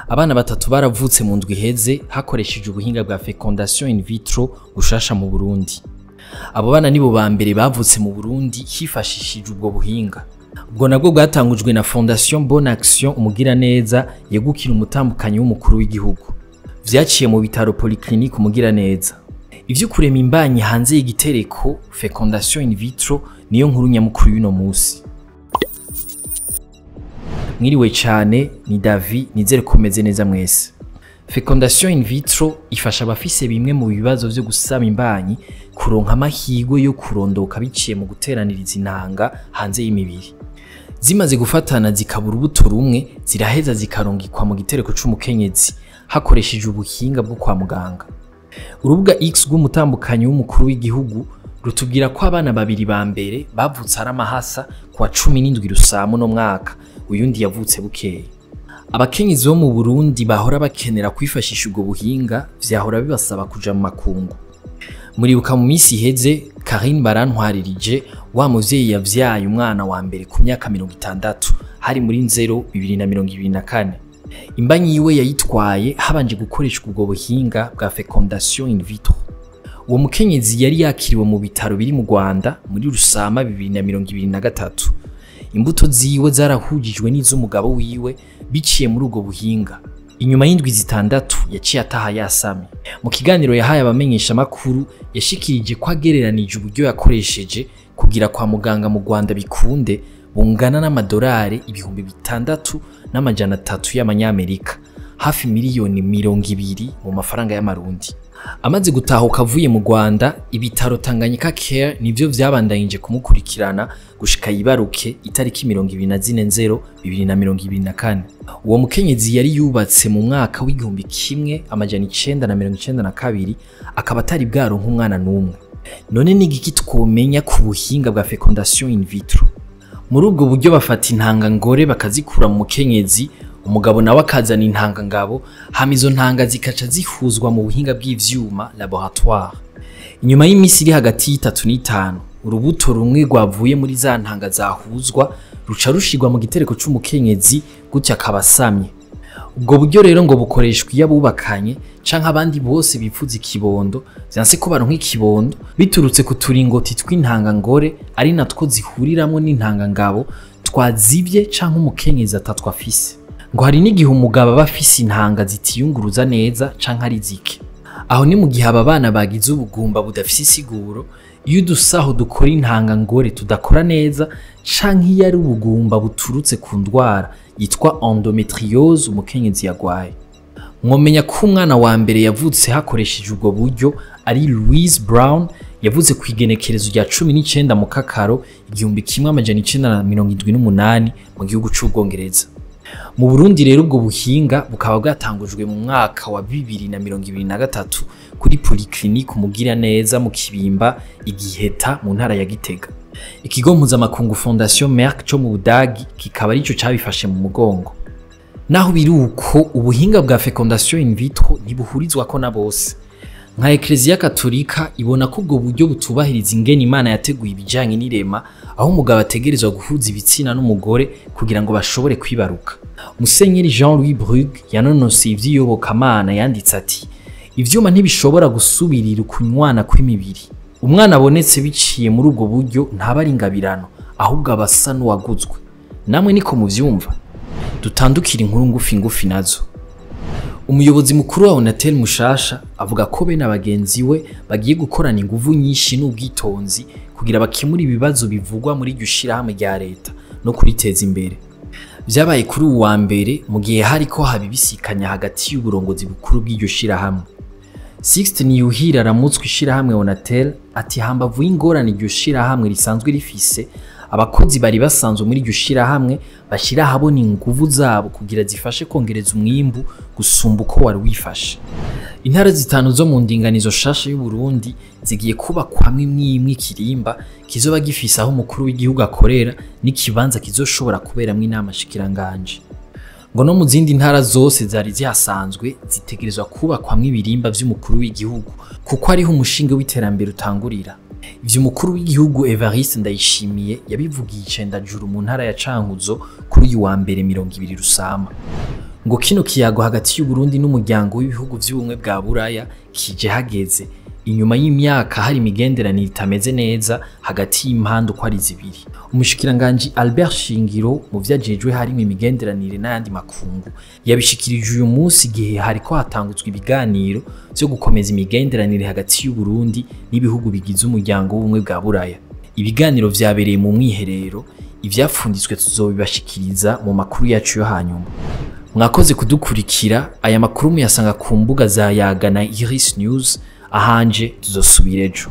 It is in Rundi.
Abana batatu baravutse mu ndwi iheze hakoresheje ubuhinga bwa fécondation in vitro bushasha mu Burundi. Abo bana nibo ba mbere bavutse mu Burundi hifashishije ubwo buhinga. Ubwo nabwo bwatangujwe na Fondation Bonne Action Umugiraneza yegukira umutambukanyi w'umukuru w'igihugu. Vyaciye mu bitaro Polyclinique Umugiraneza. Ivyo kurema imbanyi hanze y'igitereko fécondation in vitro niyo nkuru nyamukuru y'uno musi. Mwiriwe cyane, ni Davi, nizere ko meze neza mwese. Fécondation in vitro ifasha abafise bimwe mu bibazo vyo gusama imbanyi kuronka amahirwe yo kurondoka biciye mu guteraniriza intanga hanze y'imibiri. Zimaze gufatana zikaba urubuto rumwe, ziraheza zikarungikwa mu gitereko c'umukenyezi hakoresheje ubuhinga bwo kwa muganga. Urubuga X rw'umutambukanyi w'umukuru w'igihugu rutubwira ko abana babiri ba mbere bavutse ari amahasa kuwa 17 Rusama no mwaka, uyundi yavutse bukeye. Abakenyezi bo mu Burundi bahora bakenera kwifashisha ubwo buhinga vyahora bibasaba kuja mu makungu. Muribuka mu minsi iheze Karine Barantwaririje, wa muvyeyi yavyaye umwana wa mbere ku myaka 60, hari muri nzero 2024. Imbanyi yiwe yayitwaye habanje gukoreshwa ubwo buhinga bwa fécondation in vitro. Uwo mukenyezi yari yakiriwe mu bitaro biri mu Rwanda muri Rusama 2023. Imbuto ziwe zarahujijwe n'iz'umugabo wiwe biciye muri ubwo buhinga. Inyuma y'indwi 6 yaciye ataha yasamye. Mu kiganiro yahaye abamenyesha makuru yashikirije ko agereranije uburyo yakoresheje kugira kwa muganga mu Rwanda bikunde bungana n'amadolari 6,300 y'amanyamerika, hafi miliyoni 20 mu mafaranga y'amarundi. Amaze gutahuka avuye mu Rwanda, ibitaro Tanganyika Care nivyo vyabandanyije kumukurikirana gushika yibaruke itariki 24 nzero 2024. Uwo mukenyezi yari yubatse mu mwaka w'igihumbi kimwe amajana 992, akaba atari bwaronka umwana n'umwe. None ni igiki twomenya ku buhinga bwa fécondation in vitro? Muri ubwo buryo bafata intanga ngore bakazikura mu mukenyezi, umugabo nawe akazana intanga ngabo, hama izo ntanga zikaca zihuzwa mu buhinga bw'ivyuma laboratoire. Inyuma y'imisi iri hagati y'itatu n'itanu, urubuto rumwe rwavuye muri za ntanga zahuzwa ruca rushirwa mu gitereko c'umukenyezi, gutya akaba asamye. Ubwo buryo rero ngo bukoreshwa iyo abubakanye canke abandi bose bifuza ikibondo vyanse ko baronka ikibondo biturutse ku turingoti tw'intanga ngore ari natwo zihuriramwo n'intanga ngabo twazivye canke umukenyezi atatwa afise. Ngo hari n'igihe umugabo aba afise intanga zitiyunguruza neza canke ari zike. Aho ni mu gihe aba bana bagize ubugumba budafise isiguro, iyo udusaho dukora intanga ngore tudakora neza canke iyo ari ubugumba buturutse ku ndwara yitwa endometriose umukenyezi yagwaye. Mwomenya ko umwana wa mbere yavutse hakoresheje ubwo buryo ari Louise Brown, yavutse ku igenekerezo rya 19 mu Kakaro 1978 mu gihugu c'Ubwongereza. Mu Burundi rero ubwo buhinga bukaba bwatangujwe mu mwaka wa 2023 kuri Polyclinique Umugiraneza mu Kibimba Igiheta mu ntara ya Gitega. Ikigo mpuzamakungu Fondation Merck co mu Budagi kikaba arico cabifashe mu mugongo. Naho biri uko, ubuhinga bwa fécondation in vitro ntibuhurizwako na bose. Nka Ecclesia Katolika ibona ko ubwo buryo butubahiriza ingene Imana yateguye ibijanye n'irema, aho umugabo ategerezwa guhuza ibitsina n'umugore kugira ngo bashobore kwibaruka. Musenyeri Jean-Louis Brugge yanonose ivy'iyobokamana yanditse ati: "Ivyuma ntibishobora gusubirira ukunywana kw'imibiri. Umwana abonetse biciye muri ubwo buryo ntaba ari ingabirano, ahubwo aba asa n'uwaguzwe." Namwe niko muvyumva? Dutandukira inkuru ngufi ngufi nazo. Umuyobozi mukuru wa Onatel mushasha avuga ko be na bagenzi we bagiye gukorana inguvu nyinshi n'ubwitonzi kugira bakemure ibibazo bivugwa muri iryo shirahamwe rya leta no kuriteza imbere. Vyabaye kuri uwu wa mbere mu gihe hariko haba ibisikanya hagati y'uburongozi bukuru bw'iryo shirahamwe. Sixte Niyuhira aramutswe ishirahamwe Onatel ati hambavu y'ingorane iryo shirahamwe risanzwe rifise, abakozi bari basanzwe muri iryo shirahamwe bashira ahabona inguvu zabo kugira zifashe kongereza umwimbu gusumba uko wari wifashe. Intara 5 zo mu ndinganizo shasha y'u Burundi zigiye kubakwamwo imwe ikirimba kizoba gifise aho umukuru w'igihugu akorera n'ikibanza kizoshobora kuberamwo inama shikiranganje. Ngo no mu zindi ntara zose zari zihasanzwe zitegerezwa kubakwamwo ibirimba vy'umukuru w'igihugu kuko ariho umushinge w'iterambere utangurira. Ivyo umukuru w'igihugu Evariste Ndayishimiye yabivugiye icendajuru mu ntara ya Cankuzo kuri uyu wa mbere 20 Rusama. Ngo kino kiyago hagati y'u Burundi n'umuryango w'ibihugu vy'ubumwe bwa Buraya kije hageze inyuma y'imyaka hari imigenderanire itameze neza hagati y'impande uko ari zibiri. Umushikiranganji Albert Shingiro mu vyajejwe harimwo imigenderanire n'ayandi makungu yabishikirije uyu munsi igihe hariko hatangutswe ibiganiro vyo gukomeza imigenderanire hagati y'u Burundi n'ibihugu bigize umuryango w'ubumwe bwa Buraya. Ibiganiro vyabereye mu mwiherero, ivyapfunditswe tuzobibashikiriza mu makuru yacu yo hanyuma. Mwakoze kudukurikira, aya makuru muyasanga ku mbuga za Yaga na Iris News, ahanje tuzosubira ejo.